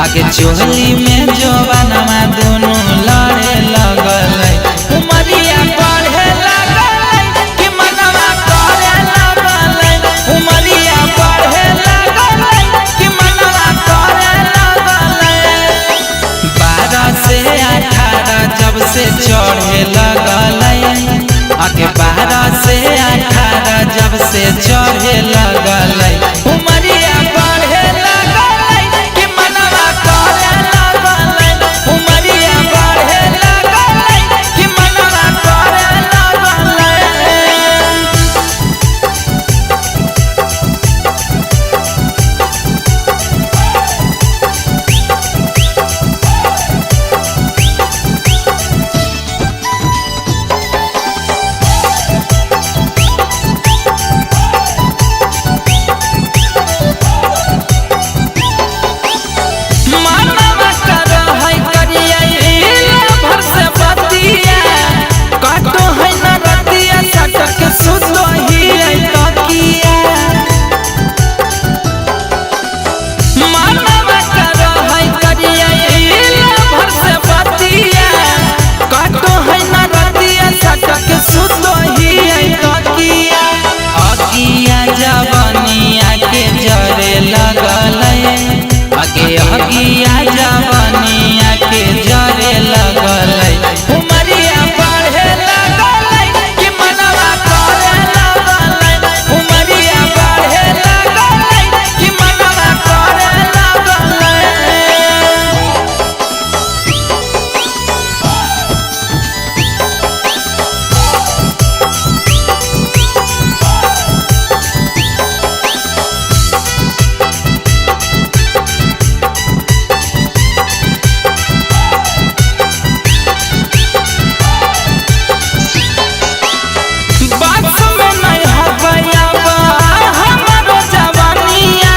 आगे चोली में जवानमा दोनों लड़े लगलै। उमरिया बढ़े लगलै कि मनवा करे लगलै। उमरिया बढ़े लगलै कि मनवा करे लगलै। 12 से 18 जब से चढ़े लगलै। आगे 12 से 18 जब से चढ़े लगलै। उमरिया बढ़े लगलै कि मनवा करे लगलै। उमरिया बढ़े लगलै कि मनवा करे लगलै। मनवा करो है करिया भर से बतिया, काटो है न रतिया सटक सुतो ही तकिया। मनवा करो है करिया भर से बतिया, काटो है न रतिया सटक सुतो ही तकिया। अगिया जवनिया के जरे लगलै। आगे अगिया जवनिया के जरे लगलै। उमरिया बढ़े लगलै कि मनवा करे लगलै। उमरिया बढ़े लगलै कि मनवा करे लगलै। बात में नहीं हबैया हमारो जवानिया,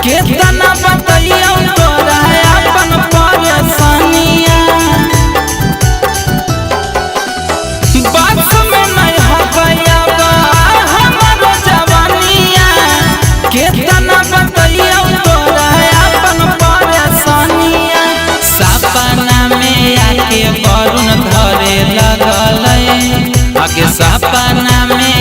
केतना बतैयौ तोरा अपन परेशानिया। बात में नहीं हबैया हमारो जवानिया, केतना बतैयौ तोरा अपन परेशानिया। सपना में आके वरुण धरे लगलै। आगे सपना में